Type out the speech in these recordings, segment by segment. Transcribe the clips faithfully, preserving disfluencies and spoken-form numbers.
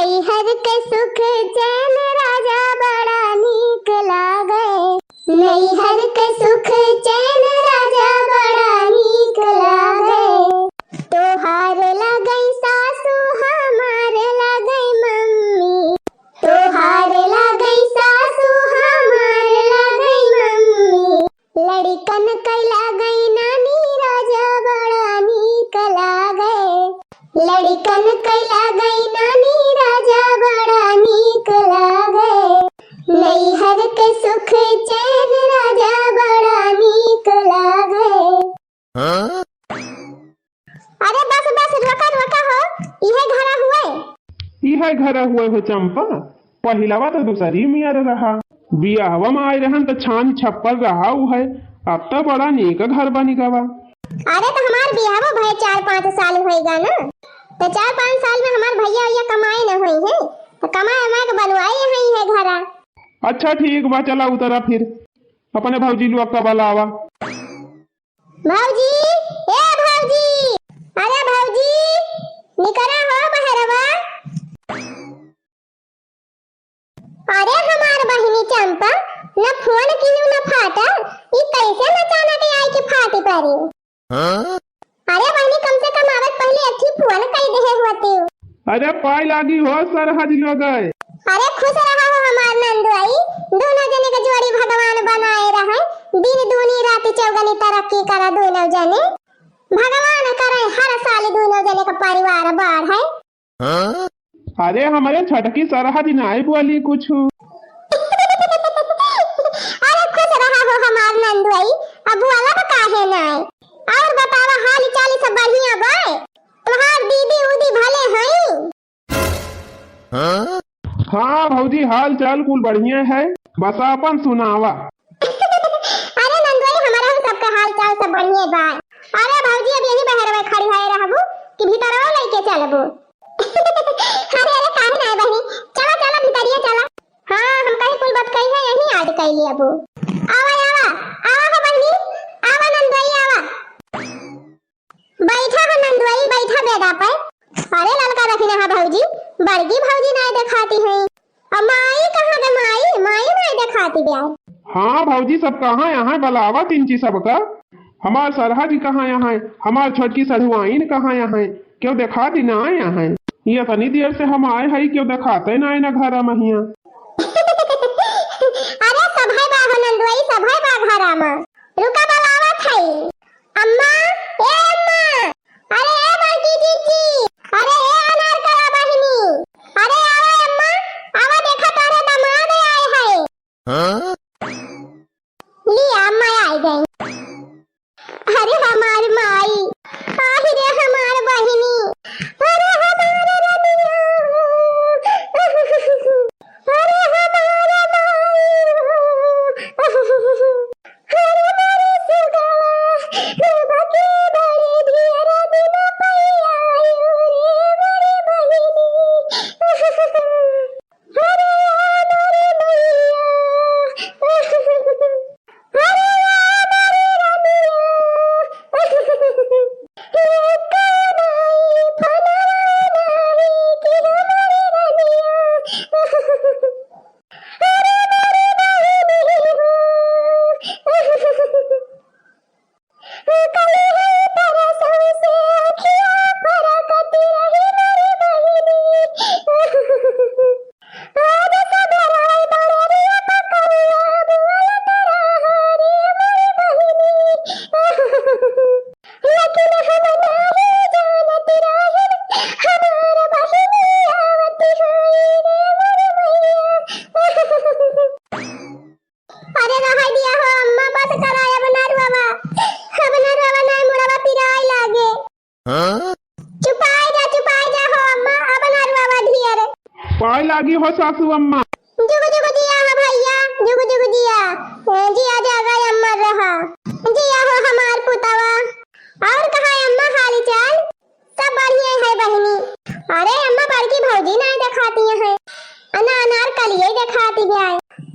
नैहर के सुख चैन राजा बड़ा नीक लागे। नैहर के सुख चैन राजा बड़ा नीक लागे। तोहार लगई सासू हमार लगई मम्मी। तोहार लगई सासू हमार लगई मम्मी। लड़िकन कै लगई नानी राजा बड़ा नीक लागे। लड़िकन कै लगई नानी राजा बड़ा नीक लागे। नैहर के सुख चैन राजा बड़ा नीक लागे। हाँ? अरे बस बस, रोका रोका हो, इहे घरा हुए। इहे घरा हुए हो चंपा, पहिलवा तो दूसरी मियर रहा। बियाहवा में आए रहन तो छान छप्पर रहा उ है, अब तो बड़ा नीक घर बनी गवा। अरे तो हमार बियाहवा भय चार पाँच साल होइगा ना, तो चार पाँच साल में हमार भैया वैया कमाए न होई है, तो कमाए वमाए के बनवाए हैं इहे घरा। अच्छा ठीक बा, चला उतरा फिर, अपने भौजी लोग का बुलावा। भौजी, ए भौजी, अरे भौजी, निकरा हो बहरवा। अरे हमार बहिनी चंपा, न फोन कियू न फाटा, ई कैसे अचानक आई के फाटी पड़ी? हाँ? अरे बहिनी, कम से कम आवत पहले अच्छी फोन कई देहे होती। अरे पाई लागी हो सरहज लोगय। अरे खुश रहा हो हमार नंदुआई, दोनों जने के जोड़ी भगवान बनाए रहे, दिन दूनी रात चौगनी तरक्की करा दोनों जने। भगवान करे हर साल दोनों जने का परिवार बढ़े। हाँ? अरे हमरे छोटकी सरहज नाई बोली कुछ। अरे खुश रहा हो हमार नंदुआई, अब बोलब काहे नाई। और बतावा हाल चाल सब बढ़िया बाय? तोहार दीदी उदी भले हई? हाँ भौजी, हाल चाल कुल बढ़िया है, बस आपन सुनावा। अरे नंदोई, हमारा भी सबका हाल चाल सब बढ़िया बा। अरे भौजी, अब यही बहरवा खड़ी है रहबू कि भीतरवा लेके चलबू? अरे अरे, काहे ना बहिनी, चला चला भीतरिया चला। हाँ, हम कहीं कुल बात कही है, यही याद कर लेबू। आवा आवा, आवा हो बहिनी, आवा नंदोई आवा। बैठा हो नंदुआई, बैठा बेडा पे। अरे ललका रखी ना भौजी, बड़की भौजी नाय देखाती है। अब माई कहाँ गे माई? माई नाय देखाती बे। हाँ भौजी, सब कहाँ यहाँ बलावा तिनची सबका। हमार सरहज कहाँ यहाँ है? हमार छोटकी सढ़ुआइन कहाँ यहाँ है? क्यों देखाती ना यहाँ है? ये इतनी देर से हम आए हैं, क्यों देखाते ना है ना घर महिया? अरे सभे बा हो नंदुआई, सभे बा घरा में। रुका बलावत है। अम्मा, ए अम्मा, अरे ए बड़की जीजी, अरे ए अनारकला बहिनी, अरे आवा अम्मा, आवा देखा तोरे दामाद आए है। हाँ? लिया अम्मा आ गई। अरे हमार माई, आहि रे हमार बहिनी, अरे हमार रनिया, अरे हमार माई, अरे मोरे सुगवा, बाबा के बड़े ढेर दिन पै आयो रे मोरे बहिनी। अरे मोरे मैया, अरे मोरे रनिया, एक नाई फनवा नाई कि हमारे रनिया। अरे मोरे बहिनी हो। कली है परसों से अखिया फरकत रही मोरे बहिनी। आज सबेरे बड़रिया पकड़िया बोलत रहा रे मोरे बहिनी। लेकिन हम नाहीं जानत रहे हमार बहिनी आवत है रे मोरे मैया। अरे रहा दिया हो अम्मा, बस करा, अब ना रोवा, अब ना रोवा, ना मुड़वा पिराए लागे। हाँ? चुपाए जा, चुपाए जा हो अम्मा, अब ना रोवा ढेर। पाए लागी हो सासू अम्मा। जुग जुग जिया हो भैया, जुग जुग जिया। ए, जिया जागा अम्मा रहा। जिया हो हमार पुतवा। और कहा अम्मा हाल चाल? सब बढ़िया है बहिनी। अरे अम्मा, बड़की भौजी नाय देखाती है, अना अनारकलिये देखाती है।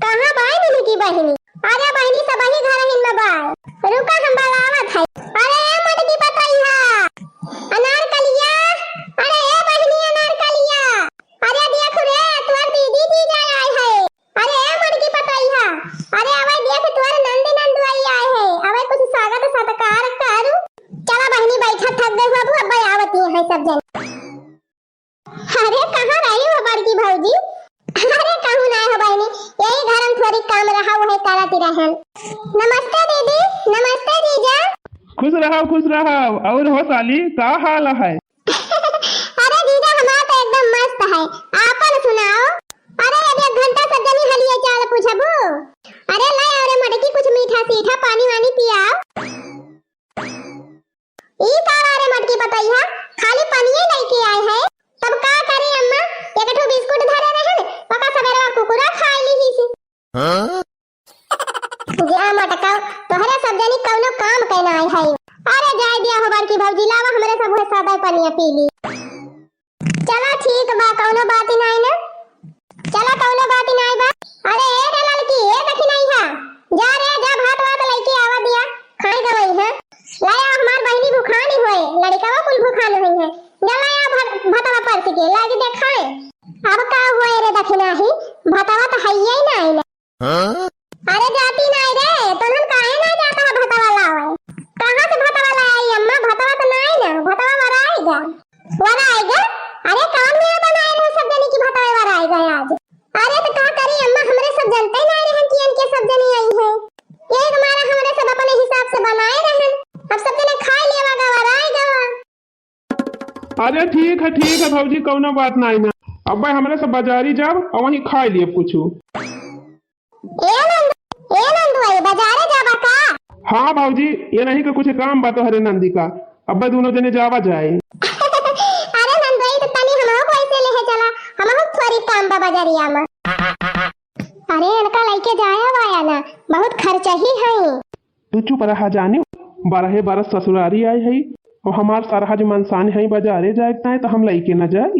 कहाँ बाय मिली की बहिनी? अरे बहिनी, सबही घर हिन में बाय। रुका, हम बलावत है। अरे ए मोटकी पतैया, अनारकलिया, अरे ए बहिनी अनारकलिया, अरे दिया अरे, कहाँ रही हो बड़की भौजी? अरे, कहूँ नाहीं हो बहिनी, यही घर में थोड़ी काम रहा, वही करत रहन। नमस्ते दीदी। नमस्ते जीजा। खुश रहो, खुश रहो। और हो साली, का हाल है? अरे जीजा, हमार तो एकदम मस्त है, आपन सुनाओ। अरे, अब एक घंटा सब जनी हलिया चाल पूछबू। अरे ले, अरे मटकी, कुछ मीठा सीठा पानी वानी पियाओ। ई का रे मटकी पतैया, खाली पनिये लइके आए है, तब का करी अम्मा, एक ठो बिस्कुट धरे रहन, ओका सबेरवा कुकुरा खाइ लिहिस। हाँ? जा मटका, तोहरे सब जनी कौनो काम के ना आए है। अरे जाए दिया हो बड़की भौजी, लावा हमरे सब उहे सादा पनिया पी ली। चला ठीक बा, कौनो बात ही नाई ना। चला कौनो बात ही नाई बा। अरे ए रे लड़की, ए दखिनैहा, जा रे, जा भात वात लइके आवा दिया, खाए गवई है। लाया हमार बहिनी भुखानी होए, लड़िकवा कुल भुखान होई है। जा लाया भत-, भतवा परस के, लाग दे खाए। अब का होए रे दखिनाही, भतवा तो हइये ही नाई ना। हाँ? अरे जाती नाई रे, तोहन काहे ना जाता है भतवा लावे? कहाँ से भतवा लाई अम्मा? भतवा तो नाई ना, भतवा वराएगा। वराएगा? अरे कौन मेरा बनाए रहे सब जनी की भतवा वराएगा आज? अरे तो का करी अम्मा, हमरे सब जनते नाई रहन कि इनके सब जनी आई है। यही तुम्हारा हमरे सब अपने हिसाब से बनाए रहन। अब सब जने खाए लिया वागा वराएगा। अरे ठीक है, ठीक है भौजी, कौनो बात नाई ना। अब भाई हमरे सब बाजारी जाब और वहीं खाए लिए कुछ। ए नंद, ए नंदू, आई बाजारे जाबा का? हाँ भौजी, ये नहीं कि कुछ काम बा तोहरे नंदी का, अब भाई दोनों जने जावा जाए। अरे नंदू, तो तनी हमहू को ऐसे लेहे चला, हमहू थोड़ी काम बा बाजारिया में। अरे इनका लइके जाया वाया ना, बहुत खर्चा ही है। तू चुप रहा जानी, बारहे बरस ससुरारी आई है, और हमार सरहज मनसान है बाजारे जाए ताए, तो हम लइके न जाए।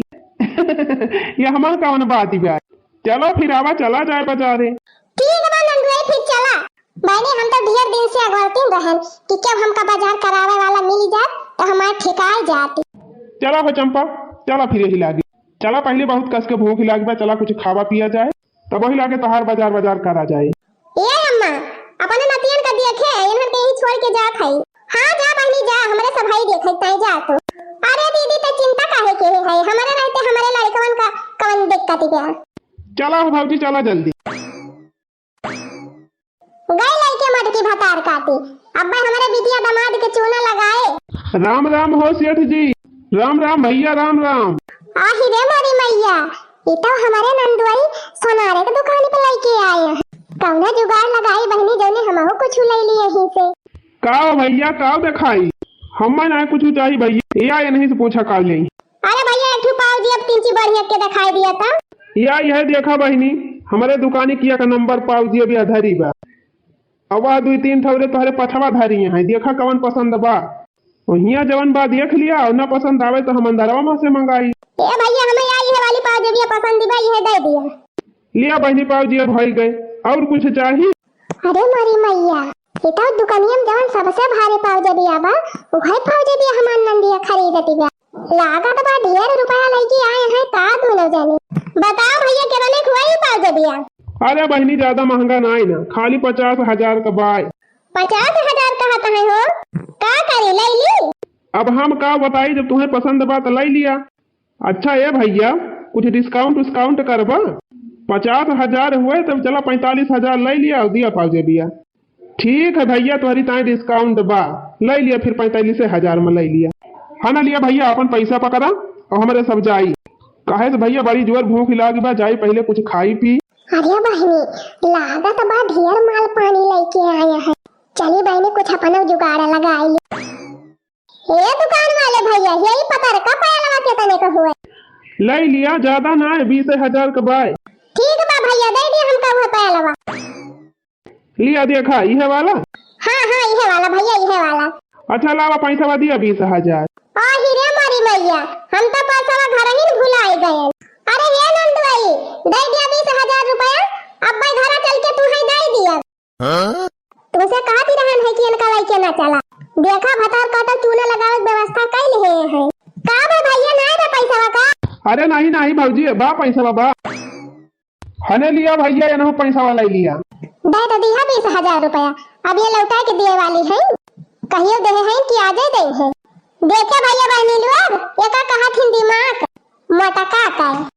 ये हमार कौन बात बा? चलो फिर आवा, चला जाए बाजारे। ठीक बा नंदुआई, फिर चला। बहनी, हम तो ढेर दिन से अगोरतीन रहन कि केहू हमका बाजार करावे वाला मिल जात, तो हमार ठिकाए जात। चला हो चंपा, चला फिर यही लागे। चला, पहले बहुत कस के भूख लाग बा, चला कुछ खावा पिया जाए, तब वही लागे तोहार बाजार, बाजार करा जाए। ए अम्मा, अपने नतियन का देखे, इन्हन के यहीं छोड़ के जात हई। हाँ, जा बहिनी जा, हमरे सब हई देखत ताई जा तू। अरे दीदी, ते चिंता काहे के है? हमरे रहते हमरे लड़कवन का कवन दिक्कत बा? चला हो भौजी, चला जल्दी। गई लइके मटकी भतार काटी, अब भाई हमरे बिटिया दामाद के चूना लगाए। राम राम हो सेठ जी, राम राम भैया, राम राम। आही रे मोरी मैया, ई तो हमरे नंदुआई सोनारे के दुकान पे लइके आए हैं। कौनो जुगाड़ लगाई बहिनी, जौने हमहू कुछ ले लिए यहीं से। का हो भैया, का देखाई? हमें ना कुछ चाही भैया, या ये नहीं से पूछा का ले। अरे भैया, एक ठो पाव जी अब तिंची बढ़िया के देखाई दिया था। या यह देखा बहिनी, हमरे दुकानी किया का नंबर पाव जी अभी अधरी बा। अब वह दुई तीन ठौरे तोहरे पछवा धरी हैं, देखा कवन पसंद बा। और हियाँ जवन बा देख लिया, और ना पसंद आवे तो हम अंदरवा में से मंगाई। ए भैया, हमें या यह वाली पाव जी अभी पसंद बा, यह दे दिया। लिया बहिनी, पाव जी अब भई गए, और कुछ चाही? अरे मोरी मैया, ई तो दुकनिया में जवन सबसे भारी पाव जबिया बा, उहे पाव जबिया हमार नंदिया खरीदती बा। लागत बा ढेर रुपया लइके आए हैं का दोनों जने। बताओ भैया, केतने के होई पाव जबिया? अरे बहिनी, ज्यादा महंगा नाई ना, खाली पचास हजार का बाय। पचास हजार कहत है हो, का करी, ले ली? अब हम का बताई, जब तुम्हें पसंद बा तो ले लिया। अच्छा ए भैया, कुछ discount उस्काउंट करबा? पचास हजार हुए तब चला पैंतालीस हजार ले लिया और दिया पाव जबिया। ठीक है भैया, तोहरी ताई discount बा, ले लिया फिर पैंतालीस हजार में ले लिया। हाँ ना लिया भैया, अपन पैसा पकड़ा और हमरे सब जाई, काहे से भैया बड़ी जोर भूख लाग बा, जाई पहले कुछ खाई पी। अरे बहिनी, लागत बा ढेर माल पानी लइके आए हैं। चली बहिनी, कुछ अपना जुगाड़ लगाई ली। ए दुकान वाले भैया, यही पतरका पायलवा केतने का हुए? ले लिया, ज्यादा ना है, बीस हजार का बाय। ठीक बा भैया, दे दिया हमका वह पायलवा। लिया देखा, इहे वाला? हाँ, हाँ, इहे वाला भैया, इहे वाला। अच्छा लावा, पैसा दिया बीस हजार। आ ही रे मोरी मैया, हम तो पैसा घर ही भुलाई गए। अरे ये नंदुआई, दे दिया बीस हजार रुपया, अब भाई घर चल के तू ही दे दिया। हाँ? तुमसे कहत ही रहन है कि इनका लइके ना चला। देखा भतार काटल चूना लगावे के व्यवस्था कइ लेहे हैं। का बे भैया, ना बे पैसा का? अरे नहीं, नहीं भौजी, बा पैसा बा। हने लिया भैया, एनहु पैसा वाला ही लिया। दे तो दिया बीस हजार रुपया, अब ये लौटा के दिए वाली है, कहियो दे है कि आजे दे है। देखे भैया बहनी लोग, एका कहत हिन दिमाग, मटका टाइम।